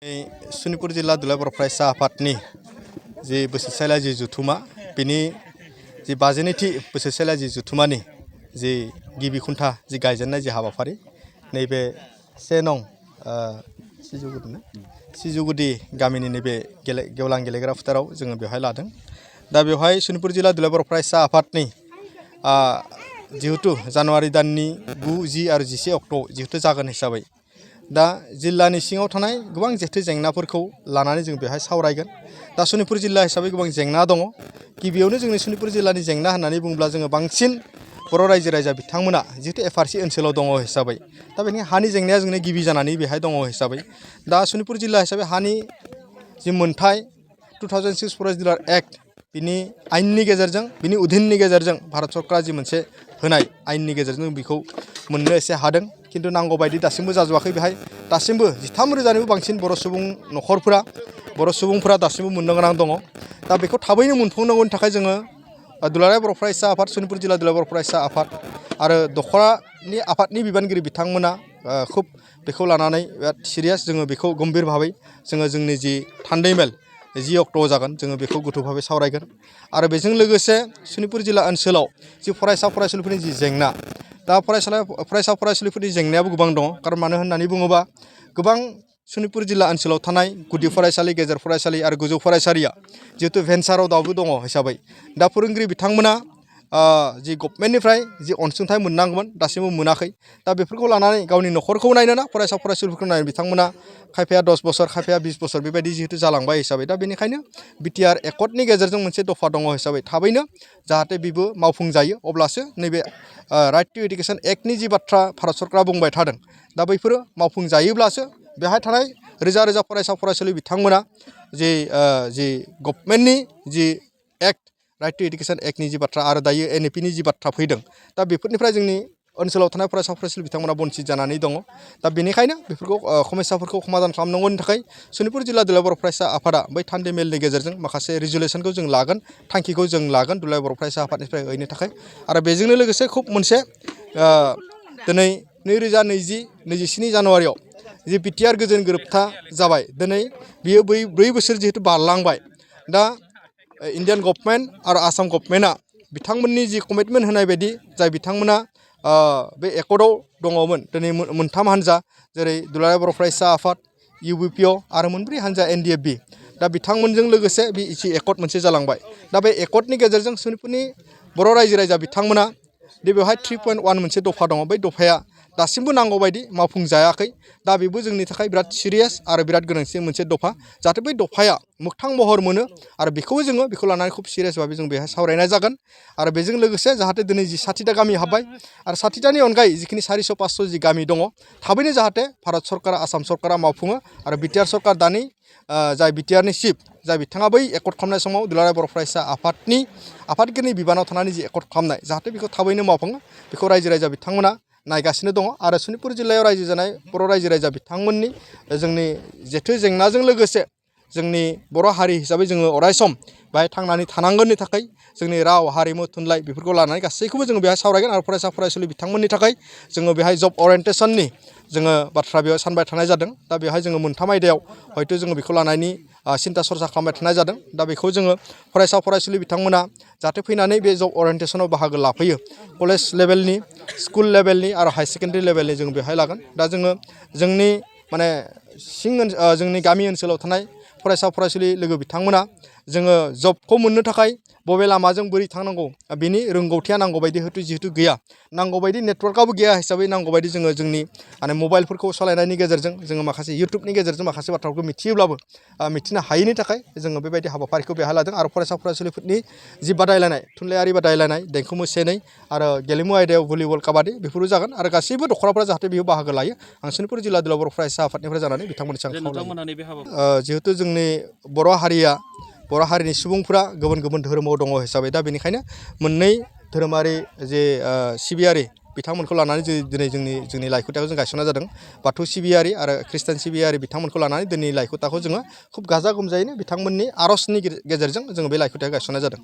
शनितपुर जिल्ला दुलाराय बर' फरायसा आफादनि जि बोसोरसेला जि जुथुमा बिनि जि 52थि बोसोरसेला जि जुथुमानि जि गिबि खुन्था जि गायजेननाय जि हाबाफारि नैबे 1 नं सिजुगुदि गामिनि नैबे गेवलां गेलेग्रा फोथाराव जोङो बेवहाय लादों। दा बेवहाय शनितपुर जिल्ला दुलाराय बर' फरायसा आफादनि जिहेतु जानुवारि दाननि 9, 10 आरो 11 अक्ट'आव जिहेतु जागोन हिसाबै दा जिल्लानि सिङाव थानाय गोबां जेथो जेंनाफोरखौ लानानै जों बेवहाय सावरायगोन। दा शनितपुर जिल्ला हिसाबै गोबां जेंना दङ। गिबियावनो जोंनि शनितपुर जिल्लानि जेंना होननानै बुङोब्ला जोङो बांसिन बर' रायजो राजा बिथांमोना जिहेतु एफआरसि ओनसोलाव दङ हिसाबै दा बेनि हानि जेंनाया जोंनि गिबि जानानै बेहाय दङ हिसाबै दा शनितपुर जिल्ला हिसाबै हानि जि मोनथाय 2006 फरेस्ट डिलार एक्ट बिनि आयेननि गेजेरजों बिनि उधिननि गेजेरजों भारत सरकारा जि मोनसे होनाय आयेननि गेजेरजों बेखौ मोननो एसे हादों। किन्तु नांगौ बायदि दासिमबो जाजोबाखै। बेहाय दासिमबो 13,000निबो बांसिन बर' सुबुं न'खरफोरा बर' सुबुंफोरा दासिमबो मोननो गोनां दङ। दा बेखौ थाबैनो मोनफुंनांगौनि थाखाय जोङो दुलाराय बर' फरायसा आफाद शनितपुर जिल्ला दुलाराय बर' फरायसा आफाद आरो दख'रानि आफादनि बिबानगिरि बिथांमोना खुब बेखौ लानानै बिराद सिरियास जोङो बेखौ गम्भीर भाबै जोङो जोंनि जि थान्दै मेल 10 अक्ट'आव जागोन जोङो बेखौ गोथौ भाबै सावरायगोन। आरो बेजों लोगोसे शनितपुर जिल्ला ओनसोलाव जि फरायसा फरायसुलिफोरनि जि जेंना दा फरायसा फरायसुलिफोरनि जेंनायाबो गोबां दङ। खारन मानो होननानै बुङोबा गोबां शनितपुर जिल्ला ओनसोलाव थानाय गुदि फरायसालि गेजेर फरायसालि आरो गोजौ फरायसालिया जिहेतु भेन्साराव दाबो दङ हिसाबै दा फोरोंगिरि बिथांमोना जि गभर्नमेन्टनिफ्राय जि अनसुंथाइ मोननांगौमोन दासिमबो मोनाखै। दा बेफोरखौ लानानै गावनि न'खरखौ नायनोना फरायसा फरायसुलिफोरखौ नायनो बिथांमोना खायफाया 10 बोसोर खायफाया 20 बोसोर बेबायदि जिहेतु जालांबाय हिसाबै दा बेनिखायनो बिटिआर एकर्डनि गेजेरजों मोनसे दफा दङ हिसाबै थाबैनो जाहाथे बेबो मावफुंजायो अब्लासो नैबे राइट टु एडुकेसन एक्टनि जि बाथ्रा भारत सरकारा बुंबाय थादों दा बैफोरो मावफुंजायोब्लासो बेहाय थानाय रोजा रोजा फरायसा फरायसुलि बिथांमोना जि गभर्नमेन्टनि जि एक्ट राइट टु एडुकेसन एक्टनि जि बाथ्रा आरो दायो NEPनि जि बाथ्रा फैदों दा बेफोरनिफ्राय जोंनि ओनसोलाव थानाय फरायसा फरायसुलि बिथांमोना बन्चित जानानै दङ। दा बेनिखायनो बेफोरखौ समस्याफोरखौ समाधान खालामनांगौनि थाखाय शनितपुर जिल्ला दुलाराय बर' फरायसा आफादा बै थान्दै मेलनि गेजेरजों माखासे रिजुलेसनखौ जों लागोन, थांखिखौ जों लागोन दुलाराय बर' फरायसा आफादनिफ्राय हैनो थाखाय। आरो बेजोंनो लोगोसे खुब मोनसे दिनै 2027 जानुवारियाव जि बिटिआर गोजोन गोरोबथा जाबाय दिनै बियो 4 बोसोर जिहेतु बारलांबाय। दा इन्डियान गभर्नमेन्ट आरो आसाम गभर्नमेन्टआ बिथांमोननि जि कमिटमेन्ट होनाय बायदि जाय बिथांमोना बे एकर्डआव दङमोन दिनै 3 हान्जा जेरै दुलाराय बर' फरायसा आफाद UBPO आरो 4 हान्जा NDFB दा बिथांमोनजों लोगोसे बे जि एकर्ड मोनसे जालांबाय। दा बे एकर्डनि गेजेरजों शनितपुरनि बर' रायजो राजा बिथांमोना दि बेवहाय 3.1 मोनसे दफा दङ बै दफाया दासिमबो नांगौ बायदि मावफुंजायाखै। दा बेबो जोंनि थाखाय बिराद सिरियास आरो बिराद गोनांथि मोनसे दफा जाहाथे बै दफाया मोगथां महर मोनो आरो बेखौबो जोङो बेखौ लानानै खुब सिरियास भाबै जों बेहाय सावरायनाय जागोन। आरो बेजों लोगोसे जाहाथे दिनै जि 60टा गामि हाबबाय आरो 60टानि अनगायै जिखिनि 400-500 जि गामि दङ थाबैनो जाहाथे भारत सरकारा आसाम सरकारा मावफुङो आरो बिटिआर सरकार दानि जाय बिटिआरनि चिफ जाय बिथाङा बै एकर्ड खालामनाय समाव दुलाराय बर' फरायसा आफादगिरिनि बिबानाव थानानै जि एकर्ड खालामनाय जाहाथे बेखौ थाबैनो मावफुङो बेखौ रायजो राजा बिथांमोना नायगासिनो दङ। आरो शनितपुर जिल्लायाव रायजो जानाय बर' रायजो राजा बिथांमोननि जोंनि जेथो जेंनाजों लोगोसे जोंनि बर' हारि हिसाबै जोङो अरायसम बेहाय थांनानै थानांगोननि थाखाय जोंनि राव हारिमु थुनलाइ बेफोरखौ लानानै गासैखौबो जोङो बेहाय सावरायगोन। आरो फरायसा फरायसुलि बिथांमोननि थाखाय जोङो बेहाय जब अरियेन्टेसननि जोङो बाथ्रा बेयाव सानबाय थानाय जादों। दा बेहाय जोङो 3 आयदायाव हयथ' जोङो बेखौ लानायनि सिन्था सरसा खालामबाय थानाय जादों। दा बेखौ जोङो फरायसा फरायसुलि बिथांमोना जाहाथे फैनानै बे जब अरियेन्टेसनाव बाहागो लाफैयो कलेज लेभेलनि स्कुल लेभेलनि आरो हाई सेकेन्डारि लेभेलनि जों बेहाय लागोन। दा जोङो जोंनि माने जोंनि गामि ओनसोलाव थानाय फरायसा फरायसुलि लोगो बिथांमोना जोङो जबखौ मोननो थाखाय बबे लामाजों बोरै थांनांगौ बिनि रोंगौथिया नांगौ बायदि जिहेतु गैया, नांगौ बायदि नेटवर्कआबो गैया हिसाबै नांगौ बायदि जोङो जोंनि माने मबाइलफोरखौ सालायनायनि गेजेरजों जोङो माखासे इउटुबनि गेजेरजों माखासे बाथ्राफोरखौ मिथियोब्लाबो मिथिनो हायैनि थाखाय जोङो बेबायदि हाबाफारिखौ बेहाय लादों। आरो फरायसा फरायसुलिफोरनि जि बादायलायनाय थुनलाइयारि बादायलायनाय देंखो मोसानाय आरो गेलेमु आयदायाव भलिबल काबादि बेफोरबो जागोन। आरो गासैबो दख'राफोरा जाहाथे बेयाव बाहागो लायो आं शनितपुर जिल्ला दुलाराय बर' फरायसा आफादनिफ्राय जानानै बिथांमोननिसिम खावलायो। जिहेतु जोंनि बर' हारिनि सुबुंफोरा गुबुन गुबुन धोरोमाव दङ हिसाबै दा बेनिखायनो मोननै धोरोमारि जे सिबियारि बिथांमोनखौ लानानै दिनै जोंनि लाइखुथाखौ जों गायसननाय जादों। बाथौ सिबियारि आरो ख्रिस्टान सिबियारि बिथांमोनखौ लानानै दिनै लाइखुथाखौ जोङो खुब गाजा गोमजायैनो बिथांमोननि आर'जनि गेजेरजों जोङो बे लाइखुथाखौ गायसननाय जादों।